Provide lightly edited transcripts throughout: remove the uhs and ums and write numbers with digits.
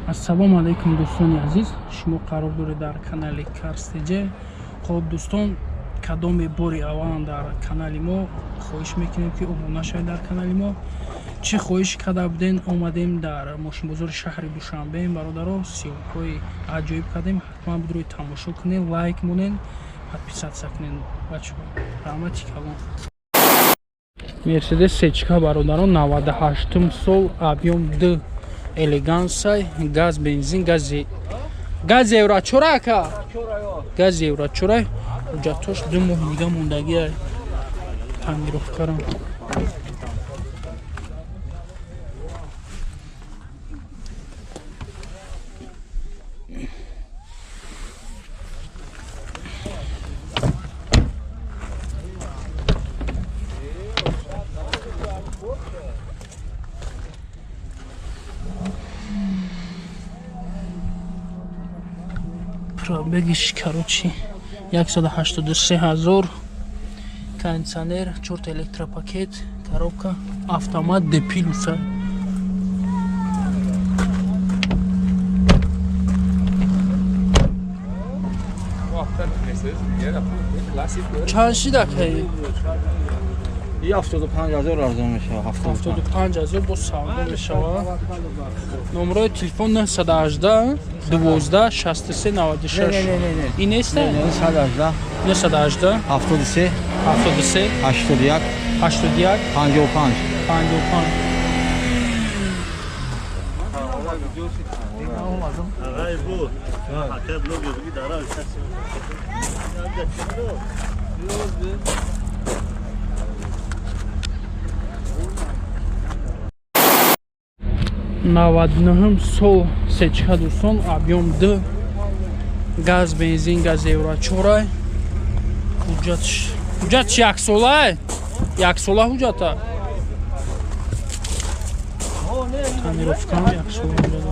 Ассалому алайкум, дӯстони азиз, шумо қарор доред дар канали Карстеҷ. Хоб, дӯстон, кадоме бори аввалан дар канали мо, хоҳиш мекунем, ки обуна шавед дар канали мо. Чӣ хоҳиш карда буден, омадем дар мошинбозори шаҳри Душанбе, бародаро, съёмкаҳои аҷоиб кардем. Ҳатман бидрои тамошо кунед, лайк монед, подписаться кунед. Бачаҳо, раҳмати калон. Мерседес сечка, бародарон, 98 сол, объём д, элегансай, газ, бензин, гази, газ евро чора, ака, газ евро чора. Ҳуҷҷатош 2 моҳ дига мондагиай, тонировкарам. Пробегиш, короче, 183 ҳазор. Кондиционер, чорта электропакет, коробка автомат, Д плюса. Чанд шида кай? 75 ҳазор арзон мешавад. 75 ҳазор бо савдо мешавад. Номерои телефон 918 12 63 96. Ин неста? 918. 918. 73. 73. 81. 81. 55. 55. 99-ум сол сечка, дӯстон, объём д, газ, бензин, газ евро чорай. Ҳуҷҷатш яксолай, яксола ҳуҷҷата, тонировкам яксола ҳуҷҷата.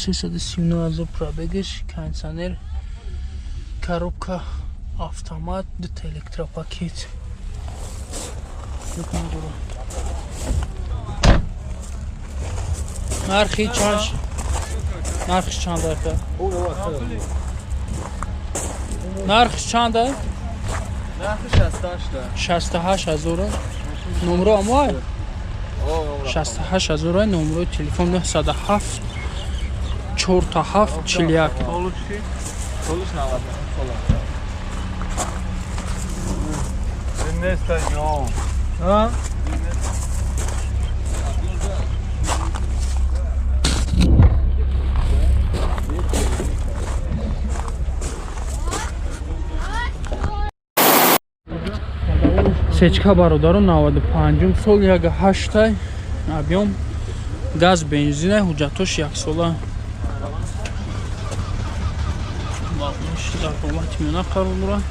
339 ҳазор пробегиш, кондиционер, коробка автомат, дута электропакет. Люк надора. Нархи чанд? Нархиш чанд, ака? Нархиш чанда? Нархи 68. 68 ҳазора. Номро амоай? 68 ҳазора. Номрои телефон 907 4 7 41. Солиш 99 сола. Неста ҷон. Ҳа? Сечка, бародаро, 95-ум сол, як ҳаштай объём, газ, бензина, ҳуҷҷатош яксола. Дар ҳолати миёна қарор дорад,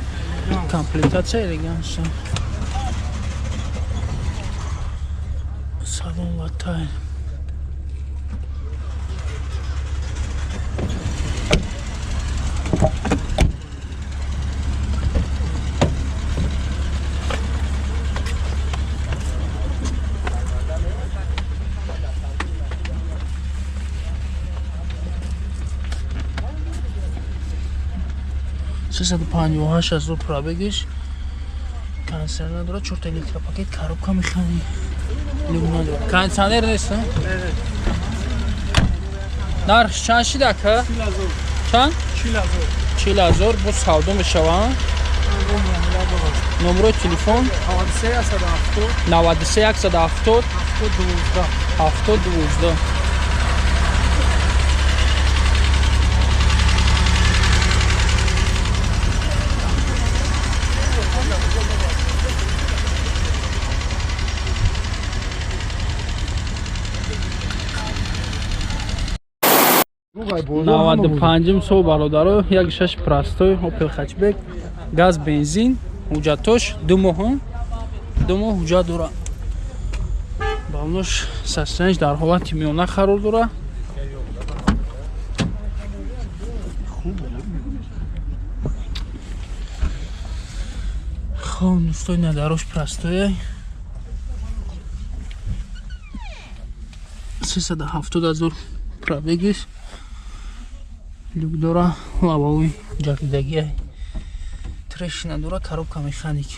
комплектация элеганса, салон латай. 358 ҳазор пробегиш, кондиционер надорад, чорта электропакет, коробка механи, люк надорад, кондиционер нест. Нархш чанд шида, ака? Чанд? 40 ҳазор бо савдо мешаванд. Номерои телефон 93 170 70 12. 95-ум сол, бародаро, як шаш простой Опел хэтчбек, газ, бензин. Ҳуҷҷатош 2 моҳ, 2 моҳ ҳуҷҷат дора. Балош состояниш дар ҳолати миёна қарор дора. Хоб, дӯстои надарош простоя. 370 000 пробегиш. Люк дора, лавои ҷаридагия. Трещина дора, коробка механик.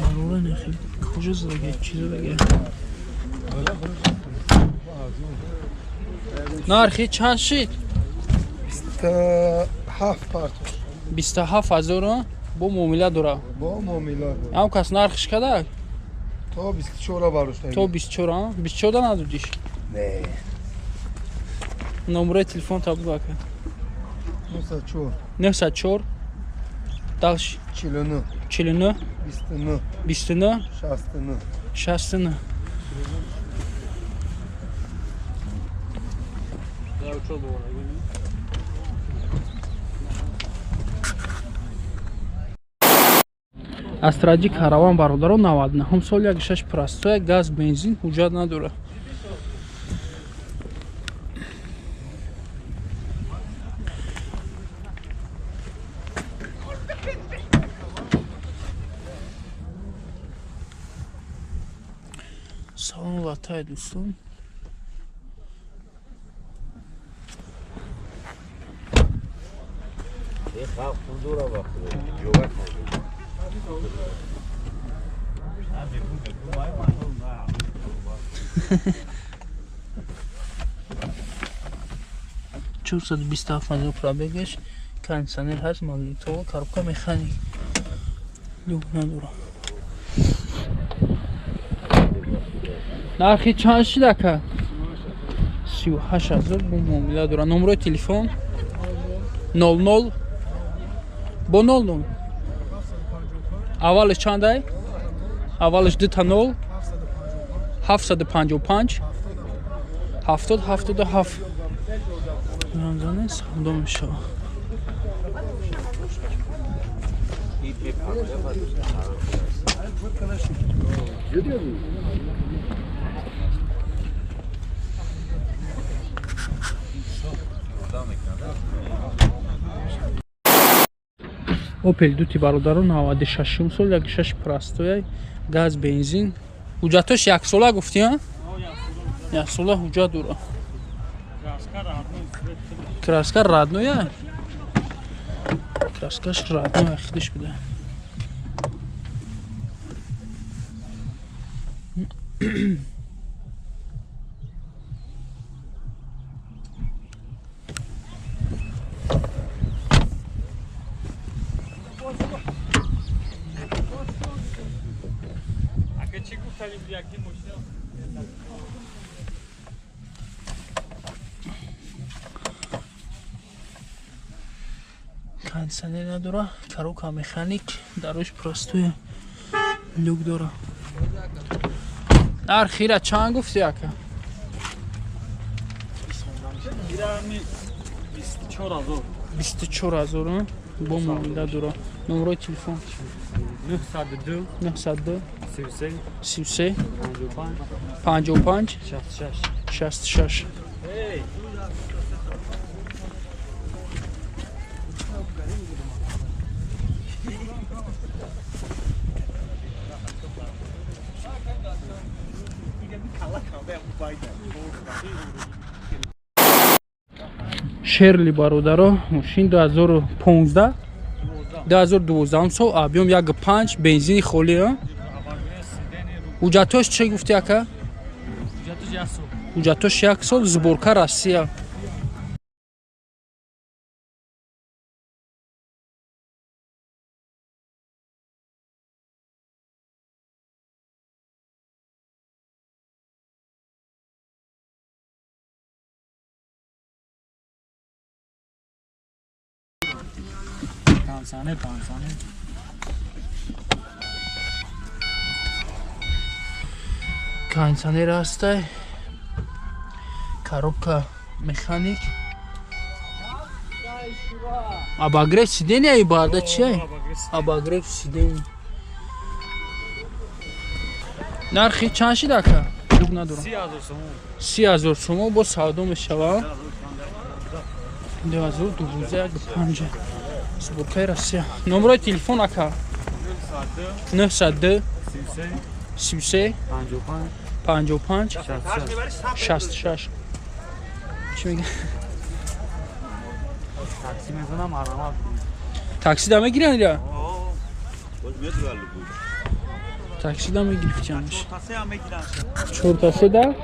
Барора нехи кожа задага, чиза дага. Нархи чанд шид? 27 партош. 27 000 бо муомила дора. Бо муомила. Ам кас нархиш када? То 24 барошта. То 24, 24 да надодиш? Не. Номери телефон та буду ака. 904. 904. Дальше. 49. 49. 29. 29. 69. 69. Астраҷи караван бародаро 99 сол 16 простоя, газ, бензин ҳуҷҷат надорад. Салом латай дӯстон. Чорсаду бисту ҳафт ҳазор пробегаш, кондитсионер ҳаст, магнитола, коробка механик. Люк надора. Нархи чанд шид ака? 38 000 бо муомила дора. Номерои телефон 00 бо 00. Аввалаш чандай? Аввалаш 2 0 755 70 77. Рамзане савдо мешавад. Опел дути бародаро 96 сол 16 простоя, газ, бензин. Ҳуҷҷатош яксола гуфтӣ, а? Яксола ҳуҷҷат дора. Краска родная. Краскаш родная худиш буда. Кондитсионер надора, коробка механик, дарош простоя, люк дора. Нархира чанд гуфти ака? 24 000. 24 000 бо муомила дора. Номерои телефон 902 902 33 33 55 55 66. 66. Шерли бародаро, мошин 2015 2012 сол, объем 1.5, бензини холӣ. Ҳуҷҷатош чӣ гуфти ака? Ҳуҷҷатош 1 сол, сборка Россия. Кондитсионер ҳастай, коробка механик. Обогрев сиденья и барда чия? Обогрев сиденья. Нархи чанд шид ака? Дуг надорам. 30 000 сомон. 30 000 сомон бо савдо мешава. 2012 5 сборкаи Россия. Номерои телефон, ака? 902 33 55 55 66. 66. Чӣ мега? Такси мезанам, арамат. Такси да мегиранд ира? Такси да мегирифтианш. Чорта се да?